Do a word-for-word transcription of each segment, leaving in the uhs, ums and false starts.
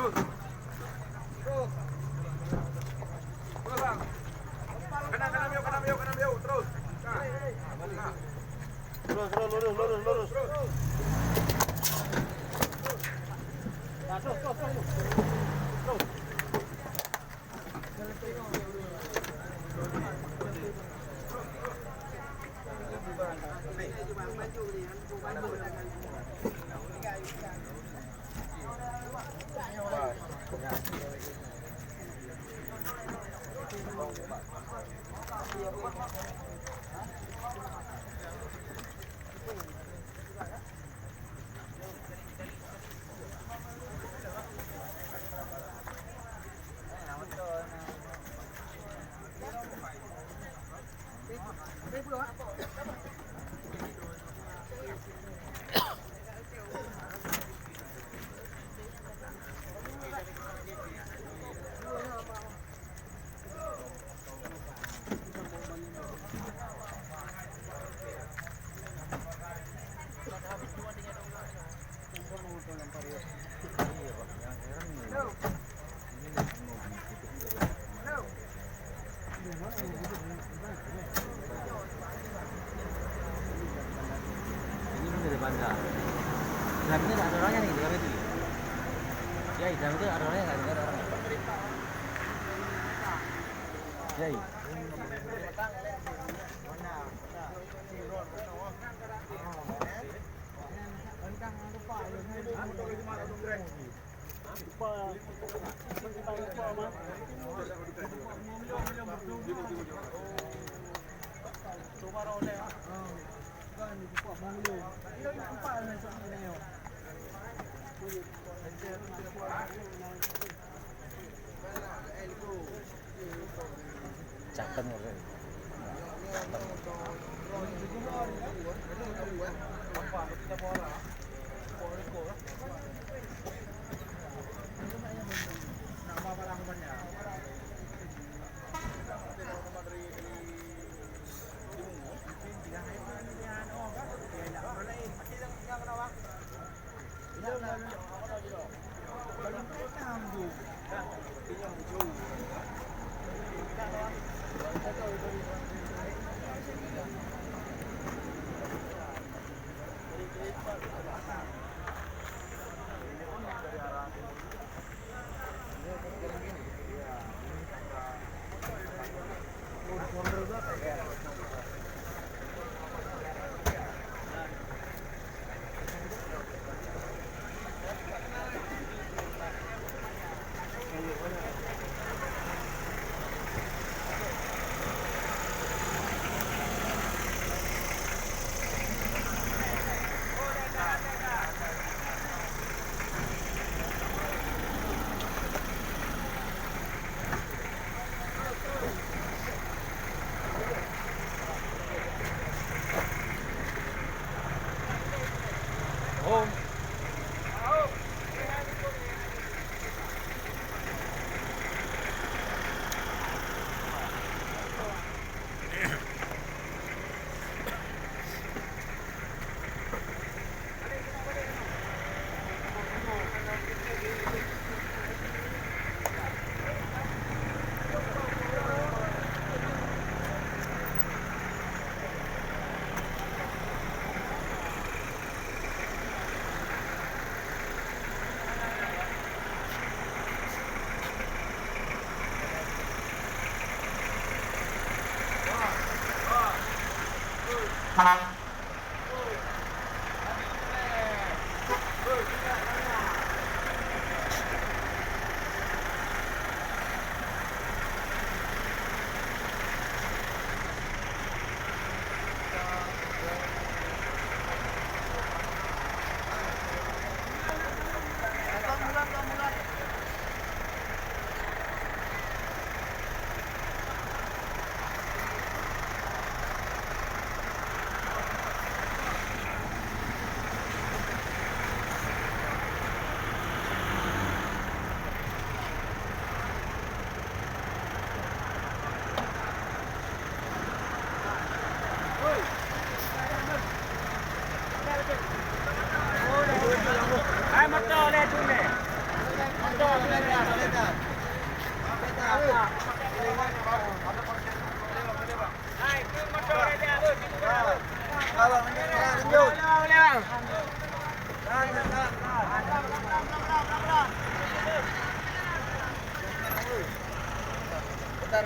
Terus. Terus, Bang. Kanan, kanan, yuk, kanan, yuk, kanan, yuk. Terus. Nah. Terus, terus, lurus, lurus, lurus. Nah, terus, terus, terus. Terus. Ini kan dari bandar. Dalamnya tak ada orangnya nih, dalam itu. Ya, dalam itu ada orangnya, nggak ada orang. Ya. Cakang orang. Slow,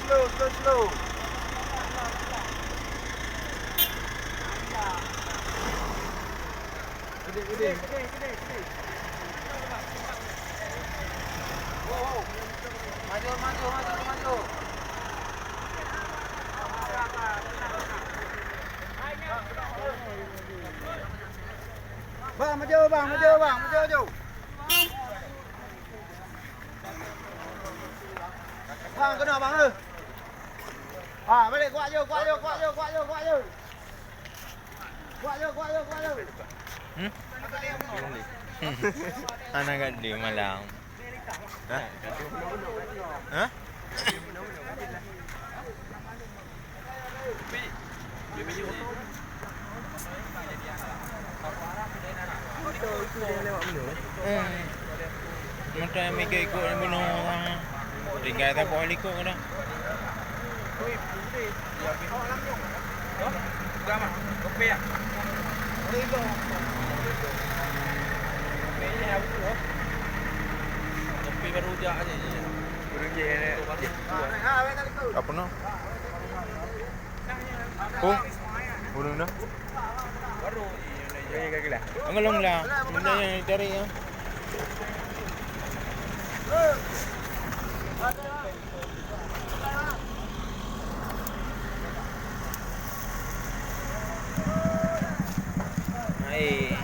slow, slow, slow. Maju, maju, maju, maju. Bang, maju, bang, maju, bang, maju, maju. Bang, keunoe, bang, eh. Ha, balek, kuat ju, kuat ju, kuat ju, kuat ju, kuat ju. Kuat ju, kuat ju, kuat ju. Hmm? Hana gadôh malam. Hah? Hah? Eh, moto nyang mega ikot ni bunoe orang. Tinggai saboh likot dah. Tapi baru jak aja. Apa noh? Oh, ureueng dah. Angelong lah. Benda yang ditarik ya. Hai.